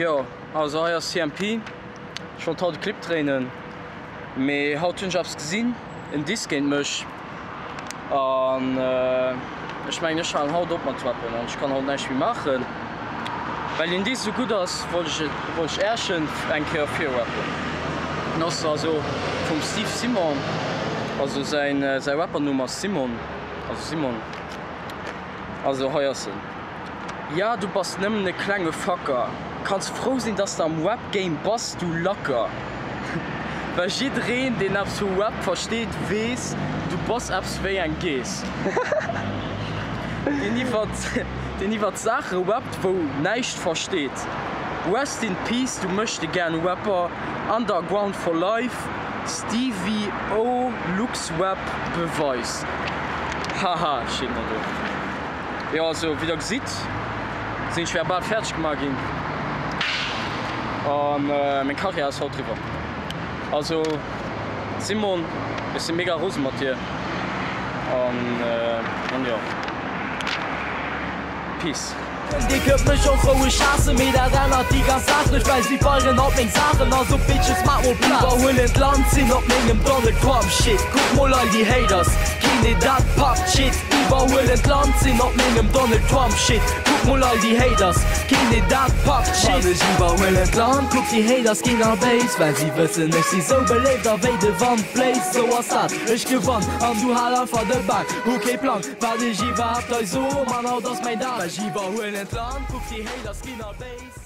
Jo, also hei ass CMP. Ech wollt haut e Clip dréinen, mee haut hunn ech eppes gesinn, en Diss géint mech an ech mengen ech halen haut op mat rappen an ech kann haut näischt méi maachen. Well deen Diss esou gutt ass, wollt ech wollt ech Äerch en eng Kéier virrappen. En ass also vum Steve Simon, also säin säi Rappernumm ass Simon, also Simon. Also hei ass en. Ja du bass nëmmen e klenge Fucker, kanns frou sinn dass de am Rap Game bass du Lacker. Well jiddereen deen eppes vu Rap versteet weess, du bass eppes wéi eng Geess deen iwwert deen iwwert Saache rappt wou näischt versteet. Rest in peace du möchtegern Rapper, Underground for life, Stevie O Luxrap Beweis. Haha steet nach do. Jo also wéi der gesitt sinn ech verbal fäerdeg gemaach ginn an meng Karriär ass haut riwwer. Also Simon ech sinn mega rose mat dir an jo Peace. Dir kënnt mech och roueg haassen, mee dat ännert déi ganz Saach net, well si feieren alt meng Saachen, also Bitches maach mol Plaz. Iwwerhuelen d'Land, sinn op mengem Donald Trump Shit, kuck mol all déi Haters, keen deen dat packt Shit. Iwwerhuelen d'Land, sinn op mengem Donald Trump Shit, kuck mol all déi Haters, keen deen dat packt Shit. Mann ech iwwerhuelen d'Land, kuck déi Haters ginn all béis, well si wëssen ech si sou beléift a wéi de Wand bléist, sou ass dat, ech gewann an du hal einfach de Bak, hu kee Plang. Wat ech iwwerhaapt hei soen, Mann, haut ass mäin Dag. Ech iwwerhuelen d'Land, kuck déi Haters ginn all béis.